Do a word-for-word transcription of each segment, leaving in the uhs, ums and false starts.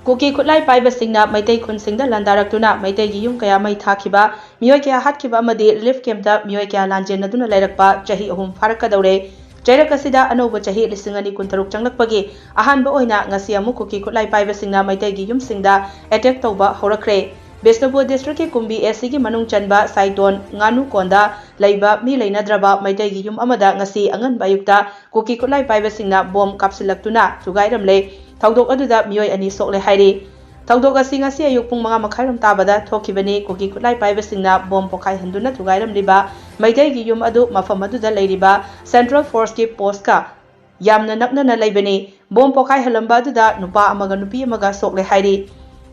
ꯀꯨꯀꯤ ꯈꯨꯠꯂꯥꯏ ꯄꯥꯏꯕꯁꯤꯡꯅ ꯃꯩꯇꯩ ꯈꯨꯟꯁꯤꯡꯗ ꯂꯥꯟꯗꯥꯔꯛꯇꯨꯅ ꯃꯩꯇꯩꯒꯤ ꯌꯨꯝ ꯀꯌꯥ ꯃꯩ ꯊꯥꯈꯤꯕ, ꯃꯤꯑꯣꯏ ꯀꯌꯥ ꯍꯥꯠꯈꯤꯕ ꯑꯃꯗꯤ ꯔꯤꯂꯤꯐ ꯀꯦꯝꯞꯇ ꯃꯤꯑꯣꯏ ꯀꯌꯥ ꯂꯥꯟꯖꯦꯟꯅꯗꯨꯅ ꯂꯩꯔꯛꯄ ꯆꯍꯤ ꯑꯍꯨꯝ ꯐꯥꯔꯛꯀꯗꯧꯔꯦ꯫ ꯆꯩꯔꯛ ꯑꯁꯤꯗ ꯑꯅꯧꯕ ꯆꯍꯤ ꯂꯤꯁꯤꯡ ꯑꯅꯤ ꯀꯨꯟꯇꯔꯨꯛ ꯆꯪꯂꯛꯄꯒꯤ ꯑꯍꯥꯟꯕ ꯑꯣꯏꯅ ꯉꯁꯤ ꯑꯃꯨꯛ ꯀꯨꯀꯤ ꯈꯨꯠꯂꯥꯏ ꯄꯥꯏꯕꯁꯤꯡꯅ ꯃꯩꯇꯩꯒꯤ ꯌꯨꯝꯁꯤꯡꯗ ꯑꯦꯇꯦꯛ ꯇꯧꯕ ꯍꯧꯔꯛꯈ꯭ꯔꯦ꯫ ꯕꯤꯁꯅꯨꯄꯨꯔ ꯗꯤꯁꯇ꯭ꯔꯤꯛꯀꯤ ꯀꯨꯝꯕꯤ ꯑꯦꯁ ꯁꯤꯒꯤ ꯃꯅꯨꯡ ꯆꯟꯕ ꯁꯥꯏꯇꯣꯟ ꯉꯥꯅꯨꯀꯣꯟꯗ ꯂꯩꯕ ꯃꯤ ꯂꯩꯅꯗ꯭ꯔꯕ ꯃꯩꯇꯩꯒꯤ ꯌꯨꯝ ꯑꯃꯗ ꯉꯁꯤ ꯑꯉꯟꯕ ꯑꯌꯨꯛꯇ ꯀꯨꯀꯤ ꯈꯨꯠꯂꯥꯏ ꯄꯥꯏꯕꯁꯤꯡꯅ ꯕꯣꯝ ꯀꯥꯞꯁꯤꯜꯂꯛꯇꯨꯅ ꯊꯨꯒꯥꯏꯔꯝꯂꯦ꯫ ꯊꯧꯗꯣꯛ ꯑꯗꯨꯗ ꯃꯤꯑꯣꯏ ꯑꯅꯤ ꯁꯣꯛꯂꯦ ꯍꯥꯏꯔꯤ꯫ ꯊꯧꯗꯣꯛ ꯑꯁꯤ ꯉꯁꯤ ꯑꯌꯨꯛ ꯄꯨꯡ ꯃꯉꯥ ꯃꯈꯥꯏꯔꯣꯝ ꯇꯥꯕꯗ ꯊꯣꯛꯈꯤꯕꯅꯤ꯫ ꯀꯨꯀꯤ ꯈꯨꯠꯂꯥꯏ ꯄꯥꯏꯕꯁꯤꯡꯅ ꯕꯣꯝ ꯄꯣꯈꯥꯏꯍꯟꯗꯨꯅ ꯊꯨꯒꯥꯏꯔꯝꯂꯤꯕ ꯃꯩꯇꯩꯒꯤ ꯌꯨꯝ ꯑꯗꯨ ꯃꯐꯝ ꯑꯗꯨꯗ ꯂꯩꯔꯤꯕ ꯁꯦꯟꯇ꯭ꯔꯦꯜ ꯐꯣꯔꯁꯀꯤ ꯄꯣꯁꯀ ꯌꯥꯝꯅ ꯅꯛꯅꯅ ꯂꯩꯕꯅꯤ꯫ ꯕꯣꯝ ꯄꯣꯈꯥꯏꯍꯜꯂꯝꯕ ꯑꯗꯨꯗ ꯅꯨꯄꯥ ꯑꯃꯒ ꯅꯨꯄꯤ ꯑꯃꯒ ꯁꯣꯛꯂꯦ ꯍꯥꯏꯔꯤ꯫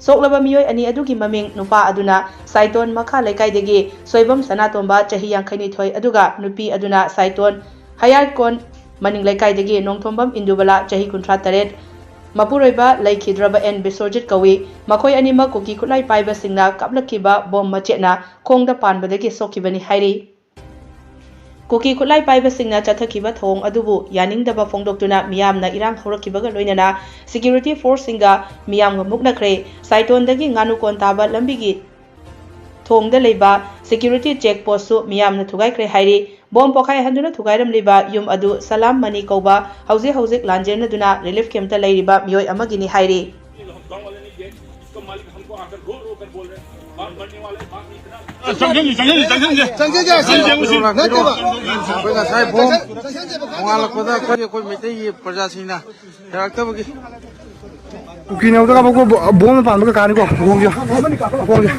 ꯁꯣꯛꯂꯕ ꯃꯤꯑꯣꯏ ꯑꯅꯤ ꯑꯗꯨꯒꯤ ꯃꯃꯤꯡ ꯅꯨꯄꯥ ꯑꯗꯨꯅ ꯁꯥꯏꯇꯣꯟ ꯃꯈꯥ ꯂꯩꯀꯥꯏꯗꯒꯤ ꯁꯣꯏꯕꯝ ꯁꯅꯥꯇꯣꯝꯕ ꯆꯍꯤ ꯌꯥꯡꯈꯩꯅꯤꯊꯣꯏ ꯑꯗꯨꯒ ꯅꯨꯄꯤ ꯑꯗꯨꯅ ꯁꯥꯏꯇꯣꯟ ꯍꯌꯥꯔꯀꯣꯟ ꯃꯅꯤꯡ ꯂꯩꯀꯥꯏꯗꯒꯤ ꯅꯣꯡꯊꯣꯝꯕꯝ ꯏꯟꯗꯨꯕꯂꯥ ꯆꯍꯤ ꯀꯨꯟꯊ꯭ꯔꯥ ꯇꯔꯦꯠ꯫ ꯃꯄꯨꯔꯣꯏꯕ ꯂꯩꯈꯤꯗ꯭ꯔꯕ ꯑꯦꯟ ꯕꯤꯁ꯭ꯋꯔꯖꯤꯠ ꯀꯧꯏ꯫ ꯃꯈꯣꯏ ꯑꯅꯤꯃꯛ ꯀꯨꯀꯤ ꯈꯨꯠꯂꯥꯏ ꯄꯥꯏꯕꯁꯤꯡꯅ ꯀꯥꯞꯂꯛꯈꯤꯕ ꯕꯣꯝ ꯃꯆꯦꯠꯅ ꯈꯣꯡꯗ ꯄꯥꯟꯕꯗꯒꯤ ꯁꯣꯛꯈꯤꯕꯅꯤ ꯍꯥꯏꯔꯤ꯫ ꯀꯨꯀꯤ ꯈꯨꯠꯂꯥꯏ ꯄꯥꯏꯕꯁꯤꯡꯅ ꯆꯠꯊꯈꯤꯕ ꯊꯧꯑꯣꯡ ꯑꯗꯨꯕꯨ ꯌꯥꯅꯤꯡꯗꯕ ꯐꯣꯡꯗꯣꯛꯇꯨꯅ ꯃꯤꯌꯥꯝꯅ ꯏꯔꯥꯡ ꯍꯧꯔꯛꯈꯤꯕꯒ ꯂꯣꯏꯅꯅ ꯁꯦꯀ꯭ꯌꯨꯔꯤꯇꯤ ꯐꯣꯔꯁꯁꯤꯡꯒ ꯃꯤꯌꯥꯝꯒ ꯃꯨꯛꯅꯈ꯭ꯔꯦ꯫ ꯁꯥꯏꯇꯣꯟꯗꯒꯤ ꯉꯥꯅꯨꯀꯣꯟ ꯇꯥꯕ ꯂꯝꯕꯤꯒꯤ ꯊꯣꯡꯗ ꯂꯩꯕ ꯁꯦꯀ꯭ꯌꯨꯔꯤꯇꯤ ꯆꯦꯛ ꯄꯣꯁꯁꯨ ꯃꯤꯌꯥꯝꯅ ꯊꯨꯒꯥꯏꯈ꯭ꯔꯦ ꯍꯥꯏꯔꯤ꯫ ꯕꯣꯝ ꯄꯣꯈꯥꯏꯍꯟꯗꯨꯅ ꯊꯨꯒꯥꯏꯔꯝꯂꯤꯕ ꯌꯨꯝ ꯑꯗꯨ ꯁꯂꯥꯝ ꯃꯅꯤ ꯀꯧꯕ ꯍꯧꯖꯤꯛ ꯍꯧꯖꯤꯛ ꯂꯥꯟꯖꯦꯟꯅꯗꯨꯅ ꯔꯤꯂꯤꯐ ꯀꯦꯝꯞꯇ ꯂꯩꯔꯤꯕ ꯃꯤꯑꯣꯏ ꯑꯃꯒꯤꯅꯤ ꯍꯥꯏꯔꯤ꯫ ꯆꯪꯁꯤꯟꯁꯤ, ꯆꯪꯁꯤꯟꯁꯤ, ꯆꯪꯁꯤꯟꯁꯤ꯫ ꯆꯪꯁꯤꯟꯁꯦ, ꯆꯪꯁꯤꯟꯁꯦ꯫ ꯅꯠꯇꯦꯕ꯫ ꯑꯩꯈꯣꯏ ꯉꯁꯥꯏ ꯕꯣꯝ ꯅꯣꯡꯉꯥꯜꯂꯛꯄꯗ ꯑꯩꯈꯣꯏ, ꯑꯩꯈꯣꯏ ꯃꯩꯇꯩꯒꯤ ꯄ꯭ꯔꯖꯥꯁꯤꯡꯅ ꯌꯥꯔꯛꯇꯕꯒꯤ꯫ ꯀꯨꯀꯤꯅ ꯍꯧꯗ ꯀꯥꯞꯄꯛꯄ ꯕꯣ-, ꯕꯣꯝꯅ ꯄꯥꯟꯕ ꯀꯀꯥꯅꯤꯀꯣ, ꯈꯣꯡꯁꯦ꯫ ꯈꯣꯡꯁꯦ꯫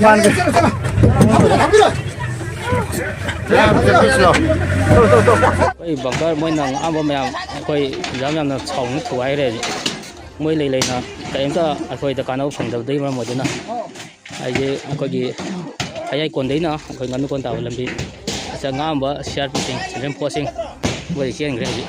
ꯃꯥꯟꯁꯦ꯫ ꯑꯩꯈꯣꯏ ꯕꯪꯀꯔ ꯃꯣꯏꯅ ꯉꯥꯡꯕ ꯃꯌꯥꯝ ꯑꯩꯈꯣꯏ ꯌꯥꯝ ꯌꯥꯝꯅ ꯁꯥꯎꯅ ꯊꯨꯒꯥꯏꯈ꯭ꯔꯦ ꯍꯧꯖꯤꯛ꯫ ꯃꯣꯏ ꯂꯩ ꯂꯩꯅ ꯀꯔꯤꯝꯇ ꯑꯩꯈꯣꯏꯗ ꯀꯥꯟꯅꯕ ꯐꯪꯗꯕꯗꯒꯤ ꯃꯔꯝ ꯑꯣꯏꯗꯨꯅ ꯍꯥꯏꯗꯤ ꯑꯩꯈꯣꯏꯒꯤ ꯍꯌꯥꯏ ꯀꯣꯟꯗꯩꯅ ꯑꯩꯈꯣꯏ ꯉꯥꯅꯨ ꯀꯣꯟ ꯇꯥꯕ ꯂꯝꯕꯤ ꯑꯁꯤ ꯑꯉꯥꯡꯕ ꯁꯤ ꯑꯥꯔ ꯄꯤꯁꯤꯡ, ꯁꯦꯟꯇ꯭ꯔꯦꯜ ꯐꯣꯔꯁꯁꯤꯡ ꯃꯣꯏꯗ ꯆꯦꯟꯈ꯭ꯔꯦ ꯍꯧꯖꯤꯛ꯫